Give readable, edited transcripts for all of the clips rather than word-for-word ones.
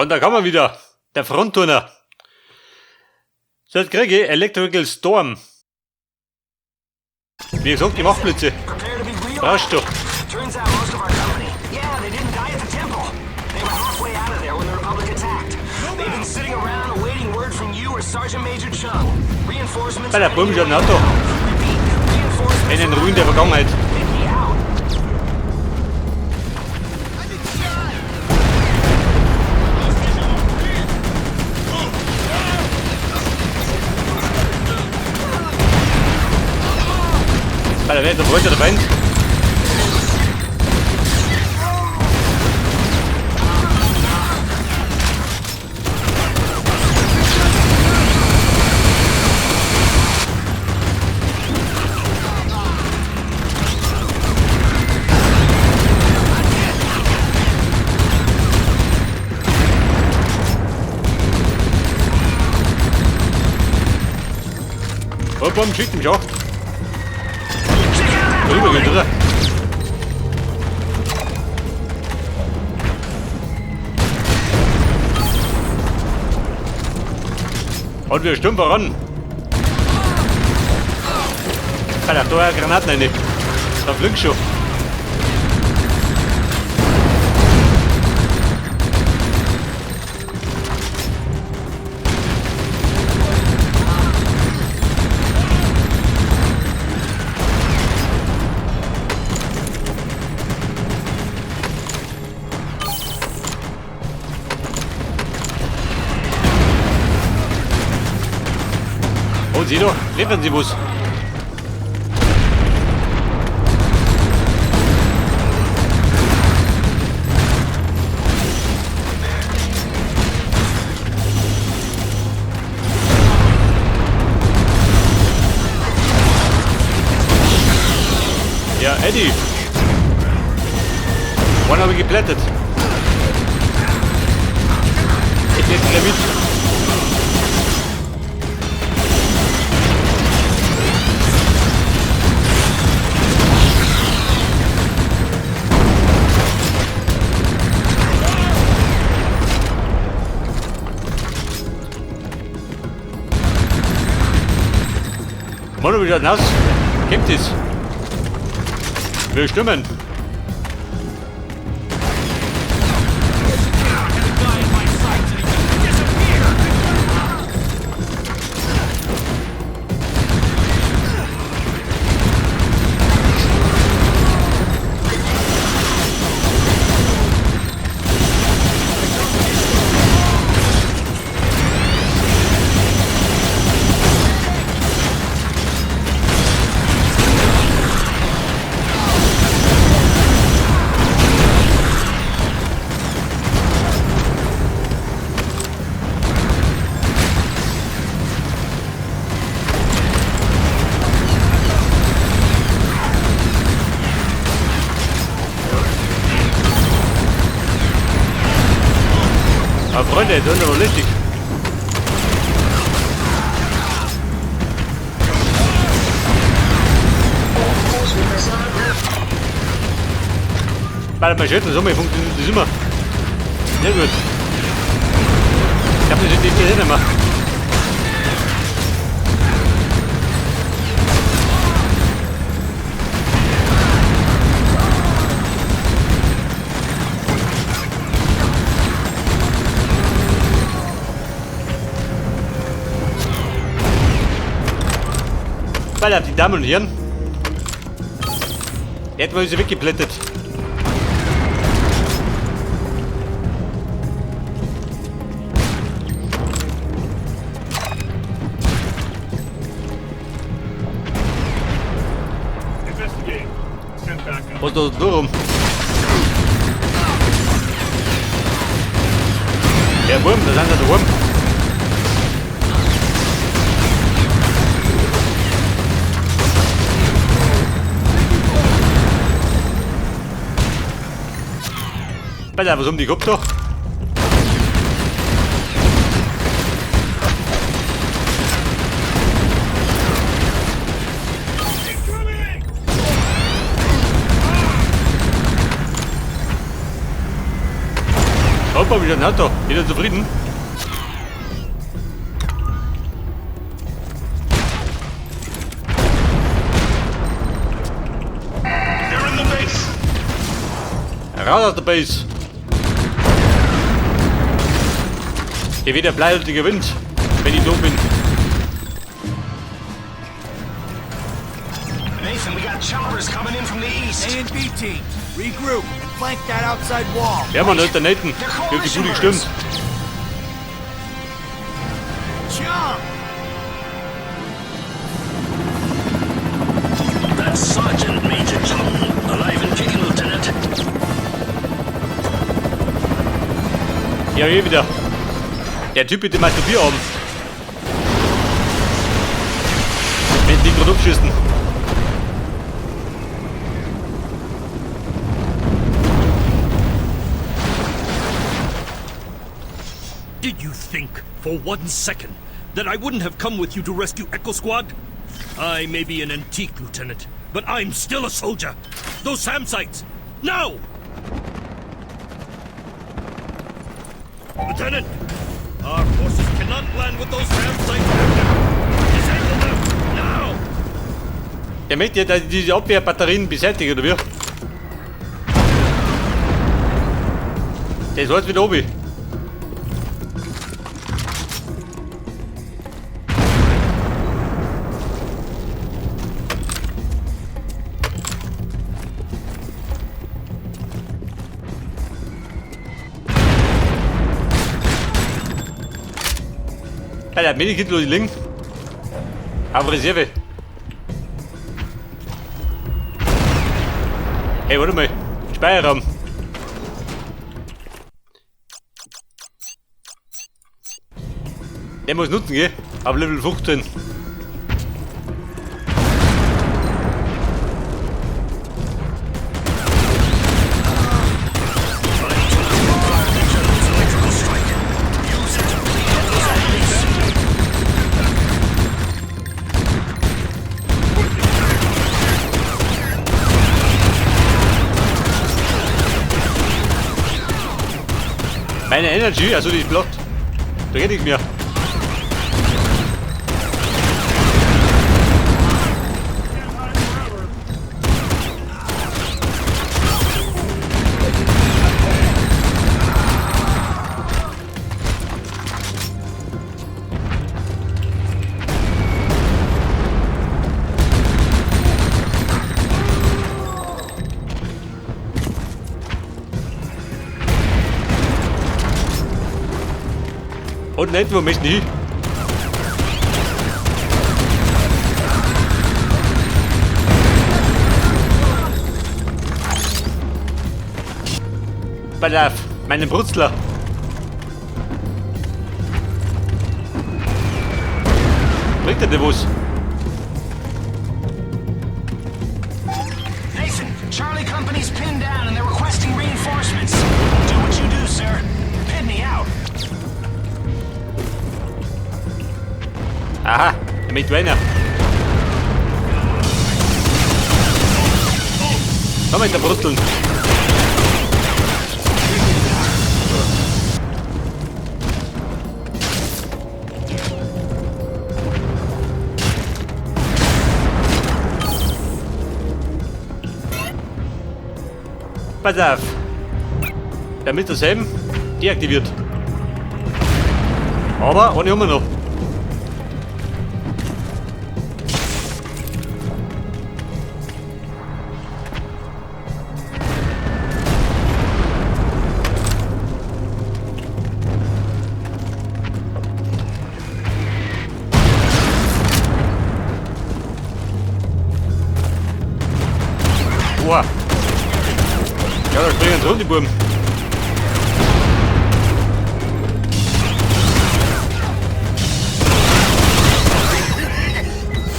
Und da kommen wir wieder. Der Frontturner. So, jetzt kriege ich Electrical Storm. Wie gesagt, die Machtblitze. Brauchst du. Turns out most of our company, yeah, they didn't die at the temple. They were halfway out of there when the Republic attacked. They've been sitting around awaiting word from you or Sergeant Major Chung. Reinforcements Bei der ready Bum schon to Auto. go. Repeat, reinforcements In den Ruinen der Vergangenheit. Pick me out. Bei der Welt der Freund oder Feind. Oh, Bomben schickt mich auch. Rüber geht, oder? Und wir stürmen voran. Alter, da Granaten rein. Da fliegt schon. Oh, sieh doch, treffen Sie was. Ja, Eddie. One habe ich geplättet. Ich nehme gleich mit. Mann, wie schaut denn aus? Kommt es? Wir stürmen. Aber Freunde, das ist aber lustig. Bei der Machete so funktioniert das immer. Sehr gut. Ich hab das jetzt nicht mehr. Weil die Damen und Herren, hätten wir sie weggeplättet. Was da rum? Der Wurm, da sind ja der Wurm. Alter, was um die gehabt da? Super, wie schon hat doch. Jeder zufrieden. They're in the base. Raus aus der Base. Hier wieder bleibt die gewinnt, wenn ich doof bin. Nathan, we got choppers coming in from the east. A and B teams, regroup and flank that outside wall. Ja, Mann, das ist der Nathan. They're Die hat die coalition Bude birds. gestimmt. Jump! That's Sergeant Major Chung. Alive and kicking, Lieutenant. Ja, hier wieder. Der Typ mit dem Masturbierarm. Wenn die gerade abschießen. Did you think for one second that I wouldn't have come with you to rescue Echo Squad? I may be an antique, Lieutenant, but I'm still a soldier. Those SAM sites! Now! Lieutenant! Our forces cannot land with those SAM sites active. Disable them! Now! Der möchte ja diese Abwehrbatterien beseitigen, oder wie? Der ist alles wieder oben. Ja, der hat Medikit los liegen. Auf Reserve. Hey, warte mal. Speicherraum. Der muss nutzen, gell? Auf Level 15. Electrical strike. Use it to bleed out those enemies. Meine Energy, also die ist blockt. Da geht nichts mehr. Und nicht, wo möchten hin? Pass auf, meine Brutzler. Bringt er denn was? Nathan, Charlie Company's pinned down and they're requesting reinforcements. Do what you do, sir. Pin me out. Aha, er möchte weiter. Komm mit der Brutzeln. Pass auf. Der Mr. Sam deaktiviert. Aber eine haben wir noch. Oha. Ja, da springen sie rum, die Buben.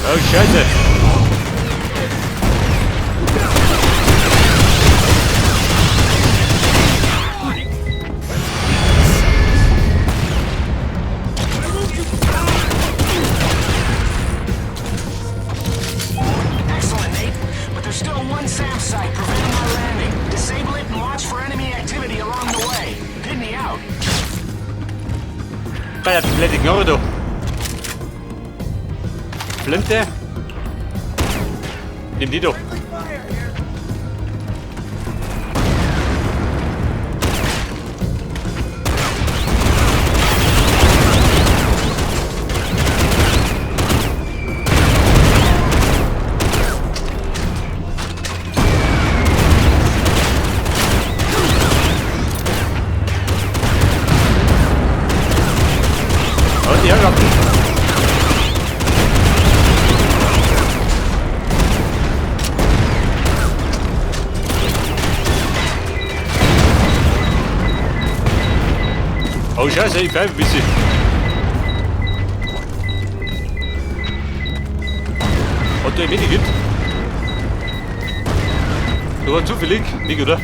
Oh, Scheiße. Excellent, Nate. But there's still one SAM site preventing our landing. Disable it and watch for enemy activity along the way. Pin me out. Knarre da. Flinte. Nimm die doch. Oh, die Herrschaften. Oh Scheiße, ich pfeife ein bisschen. Hat der ein Medikit? Da war zufällig, nicht, oder?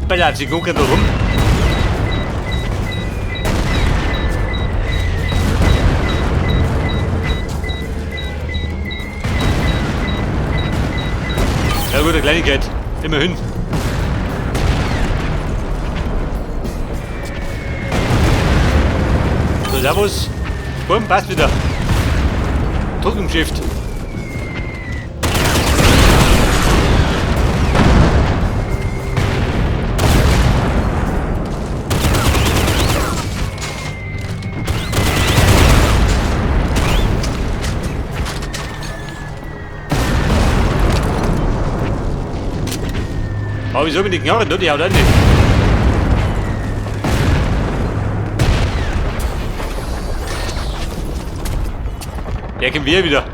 Блядь, sie gucken da rum. Ja gut, eine Kleinigkeit. Immerhin. So, servus. Bumm, passt wieder. Druck im Shift. Aber wieso bin ich Knarre? Die haut auch nicht. Der kommt wieder.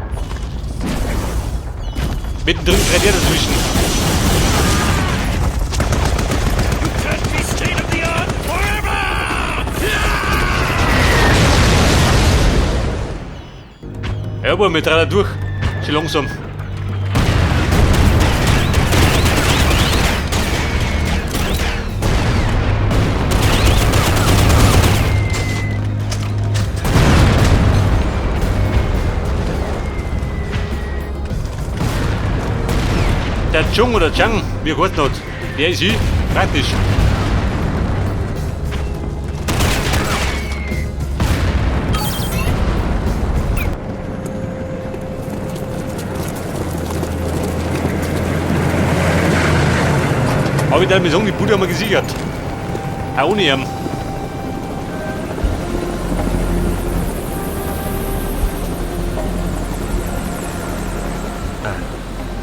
Mittendrin rennt er dazwischen. You can't be state of the art forever! Ja, aber wir drehen durch. Schon langsam. Der Chung oder Chang, wie er geheißen hat, der ist hier praktisch. Aber ich darf mir sagen, die Bude haben wir gesichert. Auch ohne ihn.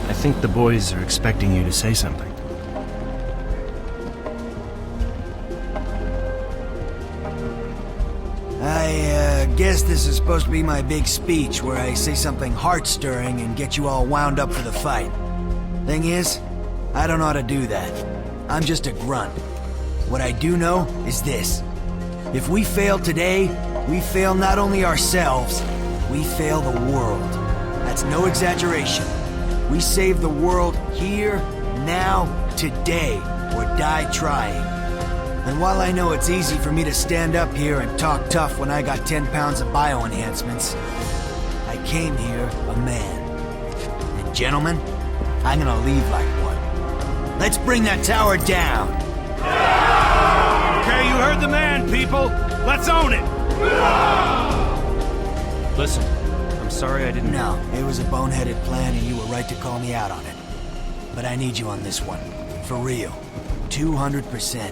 I think the boys are expecting you to say something. I guess this is supposed to be my big speech where I say something heart-stirring and get you all wound up for the fight. Thing is, I don't know how to do that. I'm just a grunt. What I do know is this. If we fail today, we fail not only ourselves, we fail the world. That's no exaggeration. We save the world here, now, today, or die trying. And while I know it's easy for me to stand up here and talk tough when I got 10 pounds of bioenhancements, I came here a man. And gentlemen, I'm gonna leave like one. Let's bring that tower down. Okay, you heard the man, people. Let's own it. Listen, I'm sorry I didn't. No, it was a boneheaded plan and you were right to call me out on it. But I need you on this one. For real. 200%.